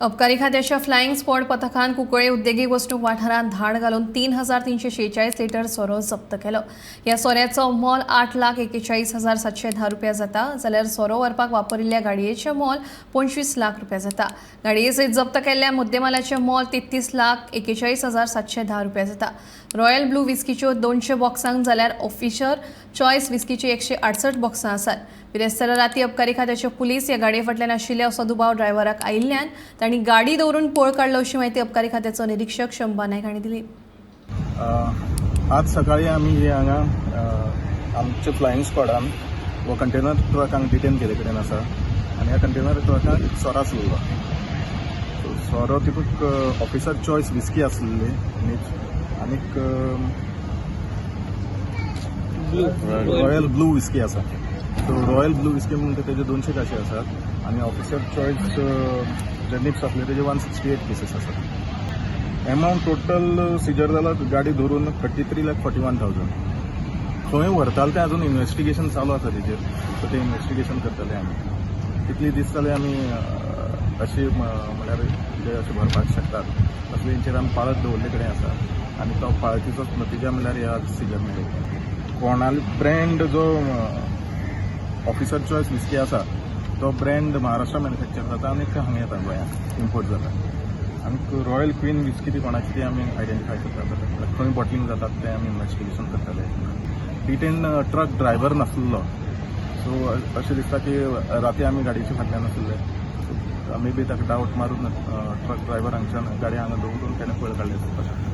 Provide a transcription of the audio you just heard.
अबकारी खात्याच्या flying squad पथकान Cuncolim उद्देगीक वसणूक वाठारांत धाड घालून 3346 लिटर सोरो जप्त केलो. ह्या सोऱ्याचो मोल 8,41,710 रुपया जाता, जाल्यार सोरो व्हरपाक वापरिल्ल्या गाडयेचें मोल 25 लाख रुपया जाता. गाडये सयत जप्त केल्ल्या मुद्देमालाचें मोल 33,41,710 रुपया जाता. रॉयल ब्लू विस्कीच्यो 200 बॉक्सांक, जाल्यार ऑफिसर चॉयस विस्कीची 168 बॉक्सां आसात. बिरेस्तारा राती अबकारी खात्याचे पुलीस ह्या गाडये फाटल्यान आशिल्ले असो दुबाव ड्रायव्हराक आयिल्ल्यान तांणी गाडी दवरून पळ काडलो, अशी म्हायती अबकारी खात्याचो निरीक्षक शंभा नायक हांणी दिली. आज सकाळी आमी हे हांगा आमचे फ्लायिंग स्क्वॉडान हो कंटेनर ट्रक हांगा डिटेन केल्ले कडेन आसा आनी ह्या कंटेनर ट्रकाक सोरो आसलेलो. सो सोरो तितूंत ऑफिसर चॉयस विस्की आसलेली आनीक रॉयल ब्लू विस्की आसा. सो रॉयल ब्लू विस्की म्हणटा तेजे 200 काशी आसात आनी ऑफिसर चॉयस जे निप्स आसले तेजे 168 पिसीस आसात. एमावंट टोटल सिजर जाला गाडी धरून 33,41,000. खंय व्हरताले तें अजून इन्व्हेस्टिगेशन चालू आसा तेजेर. सो तें इन्व्हेस्टिगेशन करतले आमी. कितले दीस जाले आमी अशी म्हळ्यार जे अशें भरपाक शकतात तसले हेंचेर आमी पाळत दवरले कडेन आसा आनी तो पाळतीचोच नतिजा म्हणल्यार ह्या सिजर मेळ्ळी. कोणाली ब्रँड जो ऑफिसर चॉयस विस्की आसा तो ब्रँड महाराष्ट्रा मॅन्युफॅक्चर जाता आनी हांगा येता, गोंयांत इम्पोर्ट जाता. आनी रॉयल क्वीन विस्की ती कोणाची ती आमी आयडेंटिफाय करतात. खंय बॉटलिंग जातात तें आमी इन्व्हेस्टिगेशन करतले. डिटेन ट्रक ड्रायव्हर नासलेलो. सो अशें दिसता की राती आमी गाडयेच्या फाटल्यान आसले, सो मे बी ताका डावट मारून ट्रक ड्रायव्हर हांगच्यान गाडी हांगा दवरून तेणें पळ काडली आसपाक शकता.